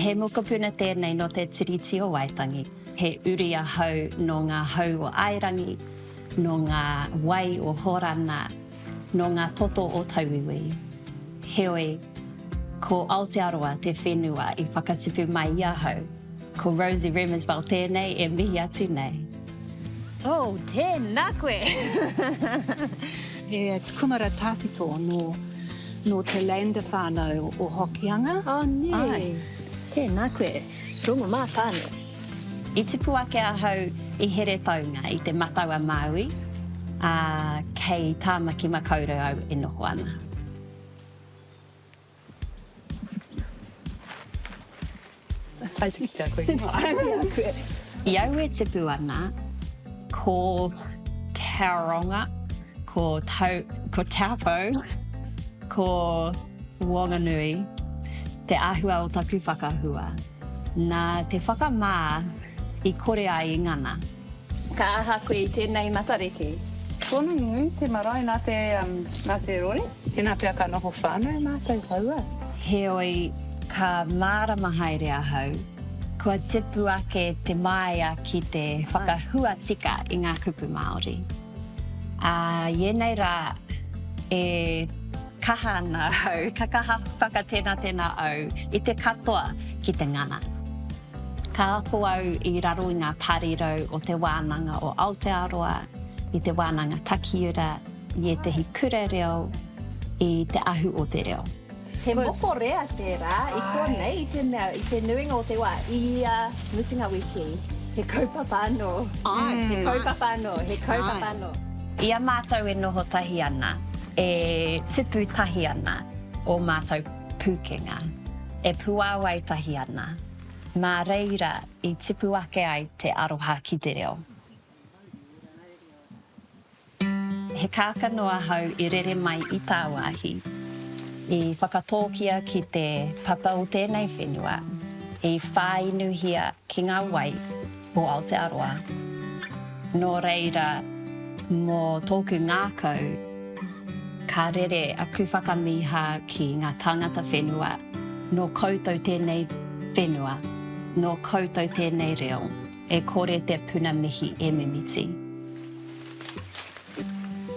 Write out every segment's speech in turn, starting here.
He mokopuna tēnei nō te Tiriti o Waitangi. He uri ahau nō ngā hau o Aerangi, nō ngā wai o Hōrana, nō ngā toto o tauiwi. Heoi, ko Aotearoa te whenua i whakatipu mai i ahau. Ko Rosie Remmerswaal tēnei e mihi atu nei. Oh, tēnā koe! He kumara tawhito nō, nō te Lander whānau o Hokianga. Oh, nē. Āe. Tēnā koe. Rongo mā tāne. I tipu ake ahau i Heretaunga, i Te Matau-a-Māui, ā, kei Tāmaki-makau-rau au e noho ana. I au e tipu ana, ko Tauranga, ko Tau, ko Taupo, ko Wanganui te āhua o taku whakahua. Nā te whakamā i kore ai i ngana. Ka aha koe i tēnei Matariki? Tōna nui te marae nā te, nā te rori. Tēnā pea ka noho whānau mātou haua. Heoi, ka mārama haere ahau, kua tipu ake te māia ki te whakahua tika i ngā kupu Māori. Ā, i ēnei rā, e kaha ana ahau, ka kaha whakatenatena au i te katoa ki te ngana. Ka ako au i raro i ngā parirau o Te Wānanga o Aotearoa, i Te Wānanga Takiura, i ētahi kura reo, i Te Ahu o te Reo. He mokorea tērā i konei i te mea i te nuinga o te wā i ia mutunga wiki he kaupapa anō, he kaupapa anō, he kaupapa anō. I a mātou e noho tahi ana, e tipu tahi ana ō mātou pūkenga, e puāwai tahi ana, mā reira i tipu ake ai te aroha ki te reo. He kākano ahau i rere mai i tāwāhi, i whakatōkia ki te papa o tēnei whenua, i whāinuhia ki ngā wai o Aotearoa. Nō reira, mō tōku ngākau, ka rere aku whakamīhā ki ngā tāngata whenua, nō koutou tēnei whenua, nō koutou tēnei reo, e kore te puna mihi e mimiti.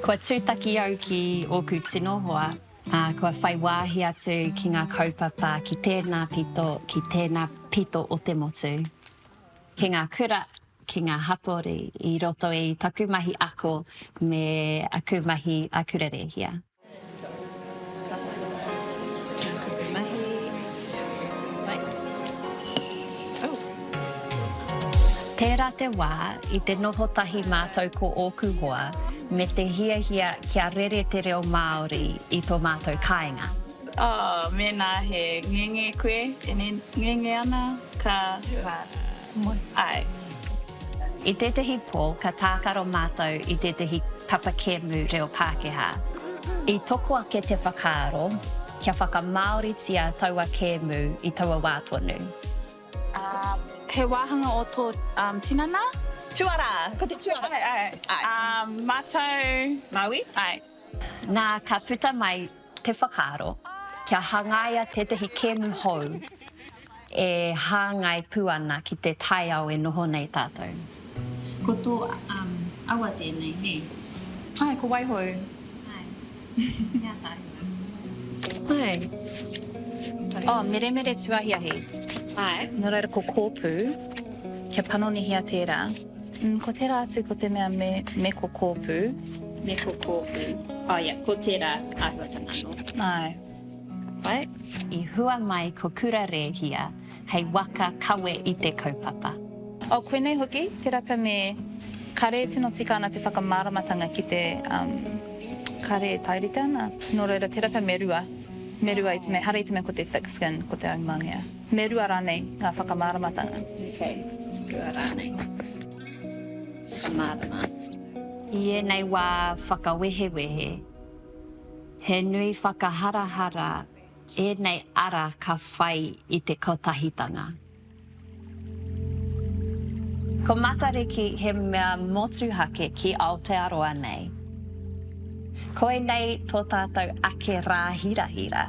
Kua tūtaki au ki ōku tino hoa, ā, kua whai wāhi atu ki ngā kaupapa ki tēnā pito, ki tēnā pito o te motu, ki ngā kura, ki ngā hapori i roto i taku mahi ako me aku mahi ā-kura rēhia. Tērā te wā i te noho tahi mātou ko ōku hoa me te hiahia kia rere te reo Māori i tō mātou kāinga. Oh, mēnā he ngenge koe, e ngenge ana, ka, āe. I tētehi pō ka tākaro mātou i tētehi papa kēmu reo Pākehā. I toko ake te whakaaro kia whakamāoritia taua kēmu i taua wā tonu. Ā, he wāhanga o tō tinana? Tuarā, ko te tuarā. Āe, āe. Āe. Ā, matau. Māui? Āe. Nā, ka puta mai te whakaaro kia hangaia tētehi kēmu hou e hāngai pū ana ki te taiao e noho nei tātou. Ko tō awa tēnei, nē? Āe, ko Waihou. Āe. He ātaahua. Āe. Oh, meremere tuahiahi. Āe. Nō reira ko Kōpū, kia panonihia tērā. Mm, ko tērā atu ko te mea me, me ko Kōpū. Me ko Kōpū. Oh yeah, ko tērā āhuatanga anō. Āe. Ka pai. I hua mai ko Kura Rēhia hei waka kawe i te kaupapa. Oh, koinei hoki, tērā pea me, kare e tino tika ana te whakamāramatanga ki te, um, kare e tairite ana. Nō reira, tērā pea me rua. Me rua i te mea, ehara i te mea ko te thick skin, ko te aumangea. Me rua rānei ngā whakamāramatanga. Ok, rua rānei. Whakamārama. I ēnei wā whakawehewehe, he nui whakaharahara ēnei ara ka whai i te kotahitanga. Ko Matariki he mea motuhake ki Aotearoa nei. Koinei tō tātou ake rā hirahira.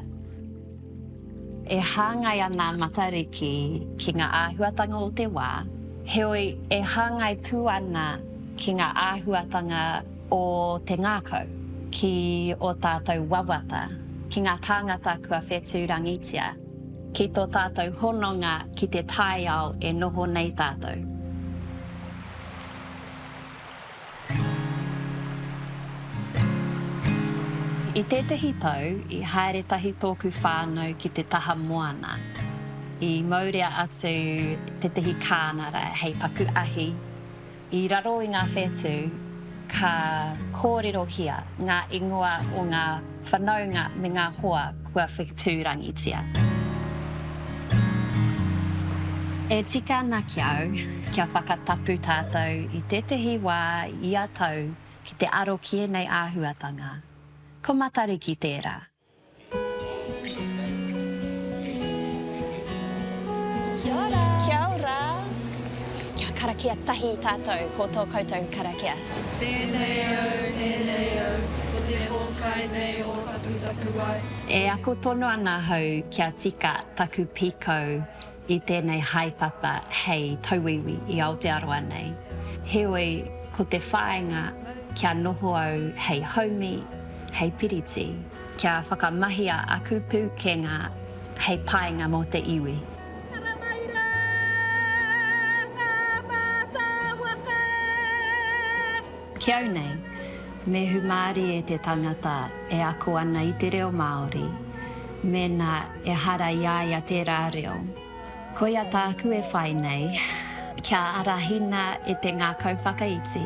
E hāngai ana a Matariki ki ngā āhuatanga o te wā, heoi e hāngai pū ana ki ngā āhuatanga o te ngākau, ki ō tātou wawata, ki ngā tāngata kua whetūrangitia, ki tō tātou hononga ki te taiao e noho nei tātou. I tētehi tau, i haere tahi tōku whānau ki te taha moana. I maurea atu tētehi kānara hei paku ahi. I raro i ngā whetū, ka kōrerohia ngā ingoa o ngā whanaunga me ngā hoa kua whetūrangitia. E tika ana ki au kia whakatapu tātou i tētehi wā ia tau ki te aro ki ēnei āhuatanga. Ko Matariki tērā. Kia ora! Kia ora! Kia karakia tahi tātou ko tō koutou karakia. Tēnei au, tēnei au, ko te hōkai nei o taku tapuwae. E ako tonu ana ahau kia tika taku pīkau i tēnei haepapa hei tauiwi i Aotearoa nei. Heoi, ko te whāinga kia noho au hei haumi, hei piriti, kia whakamahia aku pūkenga hei painga mō te iwi. Haramai rā ngā mātāwaka. Ki au nei, me humārie te tangata e ako ana i te reo Māori, mēnā ehara i a ia tērā reo. Koia tāku e whai nei, kia arahina e te ngākau whakaiti,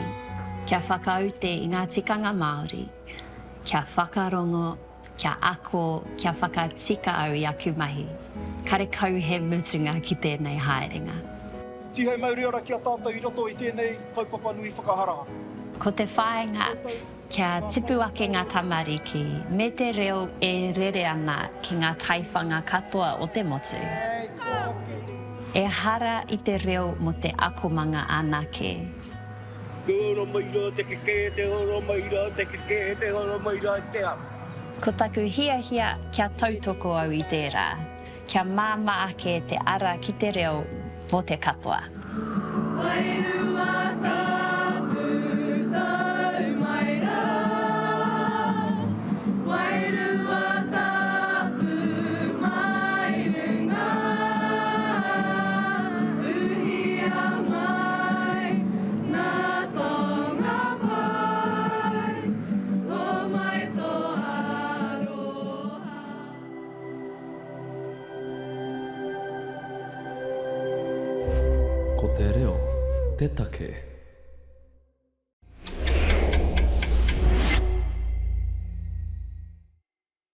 kia whakaute i ngā tikanga Māori, kia whakarongo, Kia ako, kia whakatika au i aku mahi. Karekau he mutunga ki tēnei haerenga. Tihei mauri ora ki a tātou i roto i tēnei kaupapa nui whakaharahara. Ko te whāinga, kia tipu ake ngā tamariki me te reo e rere ana ki ngā taiwhanga katoa o te motu. Ehara i te reo mō te akomanga anake. Te ora mai rā te kekē, te ora mai rā te kekē, te ora mai rā te ao. Ko taku hiahia kia tautoko au i tērā, kia māmā ake te ara ki te reo mō te katoa. Wairua tapu tau mai rā, Wairua tapu mai runga, Uhia mai nā tōna pai, Homai tō aroha. Ko te reo te take.